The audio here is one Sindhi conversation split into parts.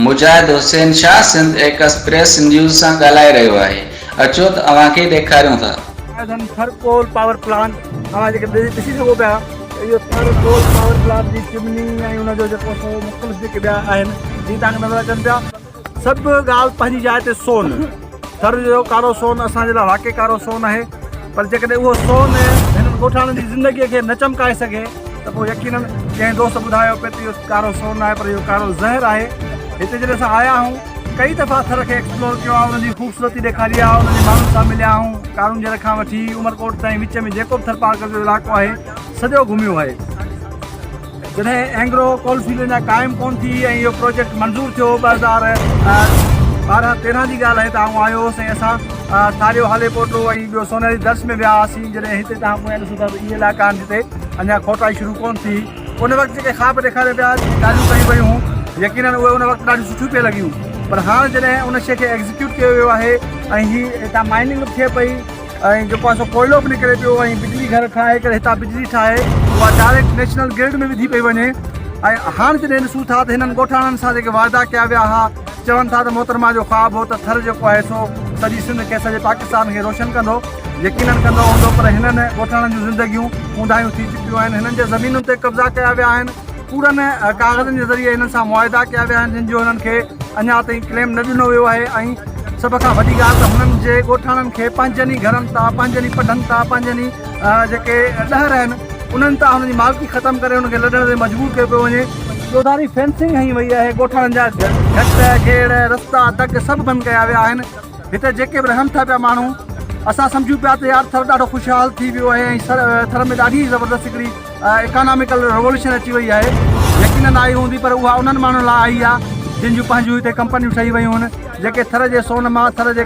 مجاهد حسين شاهه سنڌ ايڪسپريس نيوز سان ڳالهائي رهيو آهي. اچو ته اوهان کي ڏيکاريون ٿا. آهن ٿر ڪول پاور پلانٽ اوهان جيڪي ڏسي سگهو پيا ته اهو ٿر ڪول پاور پلانٽ جي چمني ۽ ان جو جيڪو سو مختلف جيڪي ٻيا آهن جي توهان کي نظر اچن پيا سڀ ڳالهه پنهنجي جاء تي سون ٿر جو ڪارو سون اسان جي لاء واقعي ڪارو سون آهي پر جيڪڏهن اهو سون هنن ڳوٺاڻن جي زندگي کي نه چمڪائي سگهي ته پوء يقينن ڪنهن دوست ٻڌايو پئي ته اهو ڪارو سون ناهي پر اهو ڪارو زهر آهي. هتي جڏهن اسان آيا آهيون ڪئي دفعا ٿر کي ايڪسپلور ڪيو آهي ان جي خوبصورتي ڏيکاري آهي ان جي ماڻهن سان مليا آهيون ڪارونجهر کان وٺي عمرڪوٽ تائين وچ ۾ جيڪو به ٿرپارڪر جو علائقو آهي سڄو گهميو آهي. جڏهن اينگرو ڪول فيلڊ اڃا قائم ڪونه ٿي ۽ اهو پروجيڪٽ منظور ٿيو 2012 13 جي ڳالهه آهي ته آئون آيو هوس ۽ اسان ٿاريو هاليپوٽو ۽ ٻيو سونهري درس ۾ ويا هئاسين جڏهن هتي توهان پويان ڏسو ٿا ته اهي علائقا آهن جتي اڃا کوٽائي شروع ڪونه ٿي ان وقت جيڪي خواب ڏيکاريا ويا جيڪي ڳالهيون ڪيون ويون هيون يقينن اهي ان وقت ڏاڍيون سٺيون پئي لڳيون پر هاڻ جڏهن ان شيء کي ايگزيڪيوٽ ڪيو ويو آهي ۽ هي هتان مائننگ به ٿئي پئي ۽ جيڪو آهي سو ڪوئلو به نڪري پيو ۽ بجلي گهر ٺاهي ڪري هتان بجلي ٺاهي اها ڊائريڪٽ نيشنل گرڊ ۾ وڌي پئي وڃي ۽ هاڻ جڏهن ڏسون ٿا ته هنن ڳوٺاڻن سان جيڪي واعدا ڪيا ويا هئا چون ٿا ته محترمه جو خواب هو ته ٿر جيڪو آهي سو سڄي سنڌ کي سڄي پاڪستان کي روشن ڪندو يقينن ڪندو هوندو پر هنن ڳوٺاڻن جون زندگيون اونداهيون ٿي چڪيون آهن هنن جي زمينن تي قبضا ڪيا ويا آهن ڪوڙن ڪاغذن جي ذريعي هنن سان معاهدا ڪيا ويا آهن جن جو هنن کي اڃا تائين ڪليم نه ڏنو ويو آهي ۽ سڀ کان وڏي ڳالهه ته هنن جي ڳوٺاڻن کي پنهنجن ئي گهرن تان پنهنجن ئي پڍن تان پنهنجن ئي جيڪي ڏهر آهن انهن تان هنن جي مالڪي ختم ڪري هنن کي لڏڻ تي مجبور ڪيو پيو وڃي. چوڌاري فينسنگ هنئي وئي آهي ڳوٺاڻن جا گهٽ گهيڙ رستا دڳ سڀ بند ڪيا ويا آهن هتي جيڪي به رهن ٿا پيا ماڻهو اسان سمجهون پيا ته يار ٿر ڏاڍو خوشحال ٿي ويو آهي ۽ ٿر ۾ ڏاڍي زبردست هڪڙي اڪاناميڪل ريولوشن اچي وئي آهي يقينن آئي هوندي پر اها انهن ماڻهن لاء آئي آهي جن جون پنهنجون هتي ڪمپنيون ٺهي ويون آهن جيڪي ٿر جي سون مان ٿر جي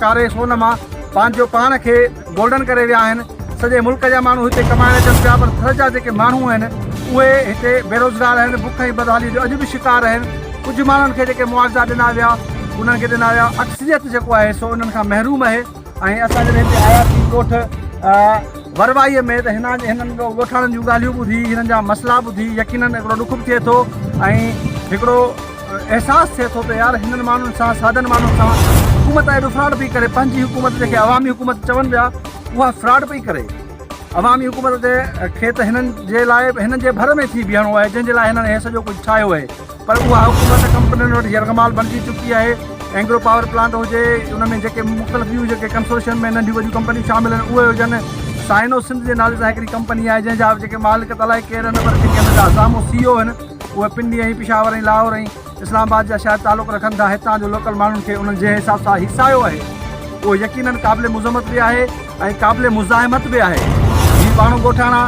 ڪاري سون مان پنهنجو پاڻ کي گولڊن ڪري ويا آهن سڄي ملڪ جا ماڻهو هتي ڪمائڻ اچن پيا پر ٿر جا جيڪي ماڻهو آهن اهي هتي بيروزگار آهن بک ۽ بدحالي جو اڄ به شڪار آهن ڪجهه ماڻهن کي جيڪي معاوضا ڏنا ويا انهن کي ڏنا ويا اڪثريت جيڪو آهي سو انهن کان محروم آهي ۽ اسان جڏهن هتي آياسين ڳوٺ وروائيء ۾ ته هنن هنن ڳوٺاڻن جون ڳالهيون ٻڌي هنن جا مسئلا ٻڌي يقينن هڪڙو ڏک به ٿئي ٿو ۽ هڪڙو احساس ٿئي ٿو ته يار هنن ماڻهن سان سادن ماڻهن سان حڪومت ايڏو فراڊ پئي ڪري پنهنجي حڪومت جنهن کي عوامي حڪومت چون پيا اها فراڊ پئي ڪري عوامي حڪومت کي ته هنن جي لاء هنن جي ڀر ۾ ٿي بيهڻو آهي جنهن جي لاء هنن هي سڄو ڪجهه ٺاهيو آهي پر اها حڪومت ڪمپنين وٽ يرغمال بڻجي چڪي آهي، اينگرو پاور پلانٽ هجي ان ۾ جيڪي مختلف ٻيون جيڪي ڪنسورشن ۾ ننڍيون وڏيون ڪمپنيون شامل آهن اهي هجن، سائنو سنڌ جي نالي سان هڪڙي ڪمپني آهي جنهن جا جيڪي مالڪ ته الائي ڪير آهن پر جيڪي ان جا سامهون سي او آهن اهي پنڊي ۽ پشاور ۽ لاهور ۽ اسلام آباد جا شايد تعلق رکن ٿا هتان جو لوڪل ماڻهن کي انهن جنهن حساب سان هيسايو آهي اهو يقينن قابل مذمت به آهي ۽ قابل مزاحمت به آهي. هي ماڻهو ڳوٺاڻا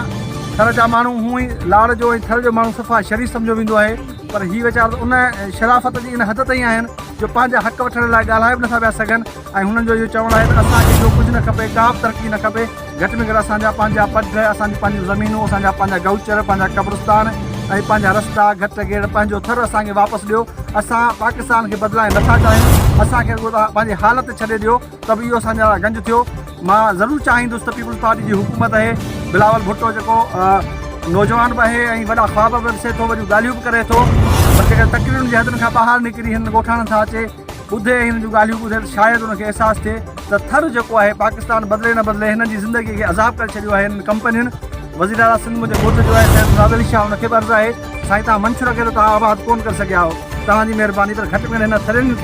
ٿر جا ماڻهو هونء ئي لاڙ جو ۽ ٿر جو ماڻهو صفا شريف سمجهيو ويندو آهي پر هي ويچارا ته ان شرافت جي ان حد تائين آهن جو پنهنجا حق وٺڻ لاء ڳالهائي به نٿا پيا سگهن ۽ هنن جو اهو چوڻ آهي ته اسان کي ٻيو ڪجهه نه کپي ڪا به ترقي نه کپي گهٽ ۾ گهٽ اسان جا پنهنجا پڍ اسان جون پنهنجون زمينون اسان جا پنهنجا گئوچر پنهنجا قبرستان ۽ پنهنجا رستا گهٽ گهيڙ پنهنجو ٿر اسان کي واپس ڏيو اسان پاڪستان کي بدلائڻ نٿا چاهيون اسان کي رڳو توهان پنهنجي حالت ڇڏي ڏيو ته به اهو اسان جا لاء گنج ٿيو. مان ضرور چاهيندس ته پيپلز پارٽي جي حڪومت اهي بلاول ڀٽو جيڪو نوجوان به آهي ۽ وڏا خواب به ڏسي ٿو وڏيون ڳالهيون به ڪري ٿو پر جيڪڏهن تقريرن جي حدن کان ٻاهر نڪري هنن ڳوٺاڻن سان اچي ٻڌي ۽ هنن جون ڳالهيون ٻڌي ته شايد ان کي احساس ٿئي ته ٿر جيڪو آهي پاڪستان بدلي نه بدلي هنن جي زندگي کي عذاب ڪري ڇڏيو آهي هنن ڪمپنين وزير اعليٰ سنڌ منهنجي ڳوٺ جو آهي سيد مراد علي شاهه ان کي به عرض آهي سائين توهان منشور کي ته توهان آباد ڪونه ڪري سگهيا آهيو توهان جي مهرباني پر گهٽ ۾ گهٽ هن ٿرين.